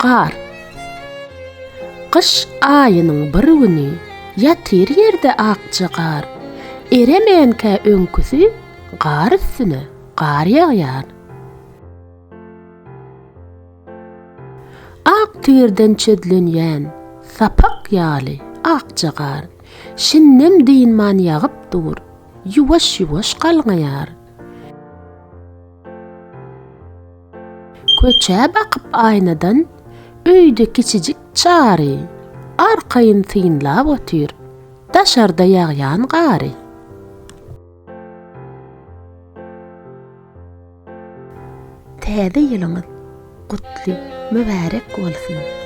Gar. Gyş aýynyň bir güni ýatyr ýerde akja gar. Eremänkä öňküsi gar üstüne gar ýagýar. Ak tigirden çözlenýän sapak ýaly akja gar şindem dynman ýagyp dur, ýuwaş-ýuwaş galňaýar. Köçä bakyp aýnadan öýde kiçijik Çary arkaýyn synlap otyr daşarda ýagýan gary. Täze ýylyňyz gutly, mübärek bolsun!